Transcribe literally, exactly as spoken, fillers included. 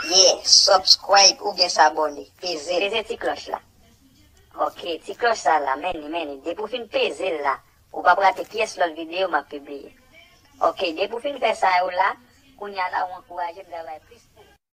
Yeah, subscribe oubyen sabone. Peze l. Peze ti klòch la. Ok, ti klòch sa la, men li, men li. Depi w fin peze l la, ou p ap rate pyès lòt videyo m ap pibliye. Ok, depi w fin fè sa yo la, kounye a la, ou ankouraje m travay plis.